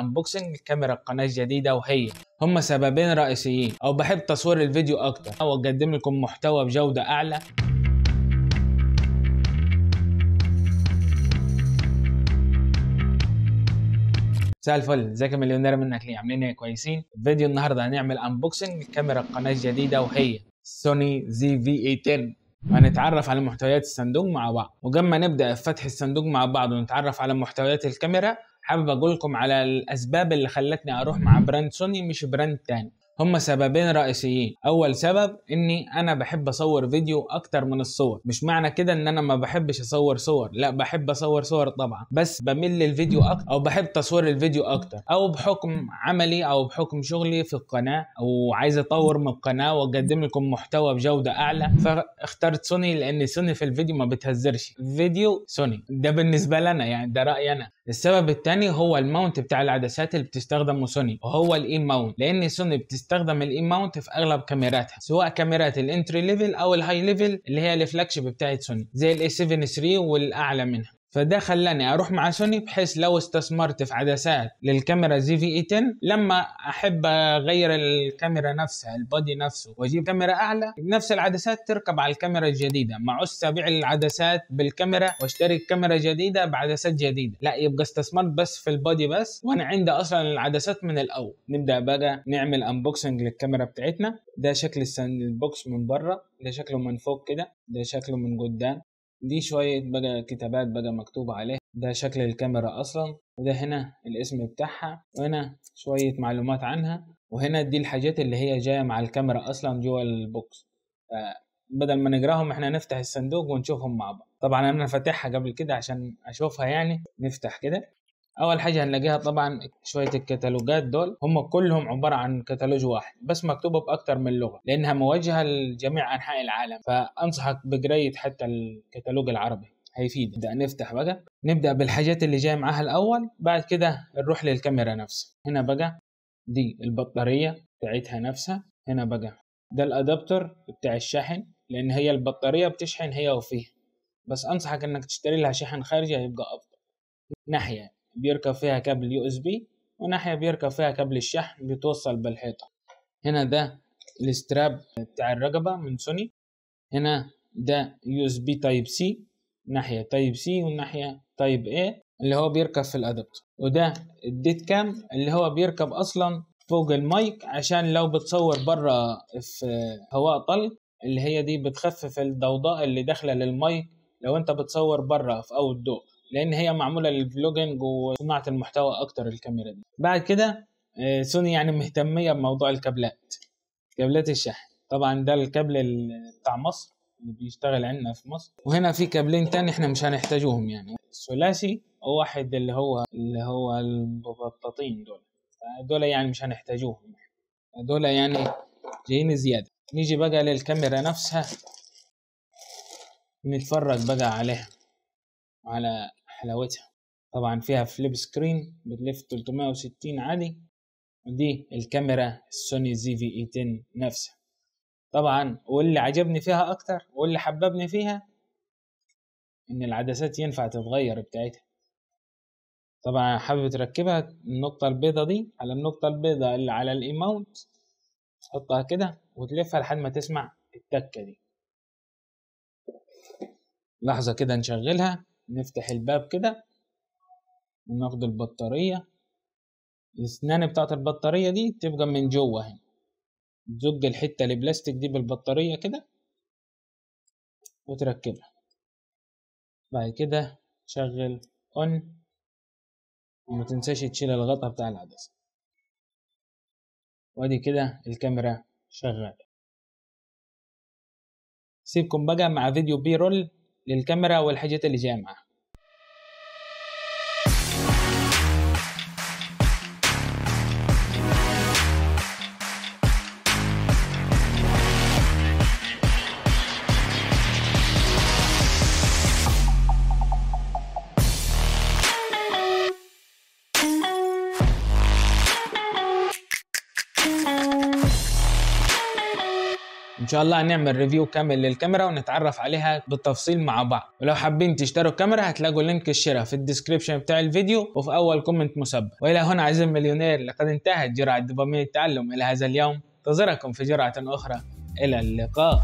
unboxing كاميرا القناة الجديدة، وهي هم سببين رئيسيين: او بحب تصوير الفيديو اكتر، او اقدم لكم محتوى بجوده اعلى. مساء الفل، ازيك يا مليونير منك ليه؟ عاملين ايه؟ كويسين؟ فيديو النهارده هنعمل unboxing كاميرا القناة الجديدة وهي سوني ZV-E10، وهنتعرف على محتويات الصندوق مع بعض. وقبل ما نبدا في فتح الصندوق مع بعض ونتعرف على محتويات الكاميرا، حابب اقول لكم على الاسباب اللي خلتني اروح مع brand سوني مش brand تاني. هما سببين رئيسيين. اول سبب اني انا بحب اصور فيديو اكتر من الصور. مش معنى كده ان انا ما بحبش اصور صور، لا بحب اصور صور طبعا، بس بميل للفيديو اكتر، او بحب تصوير الفيديو اكتر، او بحكم عملي او بحكم شغلي في القناة، او عايز اطور من القناة واقدم لكم محتوى بجودة اعلى، فاخترت سوني لان سوني في الفيديو ما بتهزرش. فيديو سوني ده بالنسبة لنا، يعني ده رأيي انا. السبب الثاني هو ال mount بتاع العدسات اللي بتستخدمه سوني، وهو ال E mount، لان سوني بتستخدم ال E mount في اغلب كاميراتها، سواء كاميرات ال entry level او ال high level اللي هي ال flagship بتاعت سوني زي ال A7 3 والاعلى منها. فده خلاني اروح مع سوني، بحيث لو استثمرت في عدسات للكاميرا ZV-E10، لما احب اغير الكاميرا نفسها، ال body نفسه، واجيب كاميرا اعلى، نفس العدسات تركب على الكاميرا الجديدة. ما عوزت ابيع العدسات بالكاميرا واشتري كاميرا جديدة بعدسات جديدة، لا، يبقى استثمرت بس في ال body بس، وانا عندي اصلا العدسات من الاول. نبدا بقى نعمل unboxing للكاميرا بتاعتنا. ده شكل ال box من بره، ده شكله من فوق كده، ده شكله من قدام، دي شوية بقى كتابات بقى مكتوبة عليه، ده شكل الكاميرا أصلا، وده هنا الاسم بتاعها، وهنا شوية معلومات عنها، وهنا دي الحاجات اللي هي جاية مع الكاميرا أصلا جوا ال box. بدل ما نقراهم احنا نفتح الصندوق ونشوفهم مع بعض. طبعا أنا فاتحها قبل كده عشان أشوفها يعني. نفتح كده، أول حاجة هنلاقيها طبعا شوية الكتالوجات دول، هم كلهم عبارة عن كتالوج واحد بس مكتوبة بأكتر من لغة، لأنها موجهة لجميع أنحاء العالم، فأنصحك بقراية حتى الكتالوج العربي هيفيد. نبدأ نفتح بقى، نبدأ بالحاجات اللي جاية معاها الأول، بعد كده نروح للكاميرا نفسها. هنا بقى دي البطارية بتاعتها نفسها، هنا بقى ده ال adapter بتاع الشحن، لأن هي البطارية بتشحن هي وفيها، بس أنصحك إنك تشتري لها شحن خارجي هيبقى أفضل. ناحية بيركب فيها كابل USB، وناحية بيركب فيها كابل الشحن بيتوصل بالحيطة. هنا ده ال strap بتاع الرقبة من سوني، هنا ده USB type C، ناحية type C وناحية type A اللي هو بيركب في ال adapter، وده ال dead cam اللي هو بيركب اصلا فوق المايك عشان لو بتصور بره في هواء طلق، اللي هي دي بتخفف الضوضاء اللي داخلة للمايك لو انت بتصور بره في outdoor، لان هي معمولة لل vlogging وصناعة المحتوى اكتر الكاميرا دي. بعد كده سوني يعني مهتميه بموضوع الكابلات، كابلات الشحن. طبعا ده الكابل بتاع مصر اللي بيشتغل عندنا في مصر، وهنا في كابلين تاني احنا مش هنحتاجوهم، يعني ثلاثي وواحد اللي هو المبططين دول، دول يعني مش هنحتاجوهم، دول يعني جايين زيادة. نيجي بقى للكاميرا نفسها، نتفرج بقى عليها على حلاوتها. طبعا فيها flip screen بتلف 360 عادي، ودي الكاميرا السوني ZV-E10 نفسها. طبعا واللي عجبني فيها اكتر واللي حببني فيها ان العدسات ينفع تتغير بتاعتها. طبعا حابب تركبها النقطة البيضة دي على النقطة البيضة اللي على ال E mount، تحطها كده وتلفها لحد ما تسمع التكة دي. لحظة كده نشغلها، نفتح الباب كده وناخد البطارية. الاسنان بتاعت البطارية دي تبقى من جوه هنا، تزج الحتة البلاستيك دي بالبطارية كده وتركبها. بعد كده شغل on، وما تنساش تشيل الغطا بتاع العدسة. وادي كده الكاميرا شغالة. سيبكم بقى مع فيديو B-roll للكاميرا والحاجات اللي جاية معاها. ان شاء الله هنعمل review كامل للكاميرا ونتعرف عليها بالتفصيل مع بعض. ولو حابين تشتروا الكاميرا هتلاقوا link الشراء في ال description بتاع الفيديو وفي اول comment مثبت. والى هنا عزيزي المليونير، لقد انتهت جرعة دوبامين التعلم الى هذا اليوم. انتظركم في جرعة اخرى، الى اللقاء.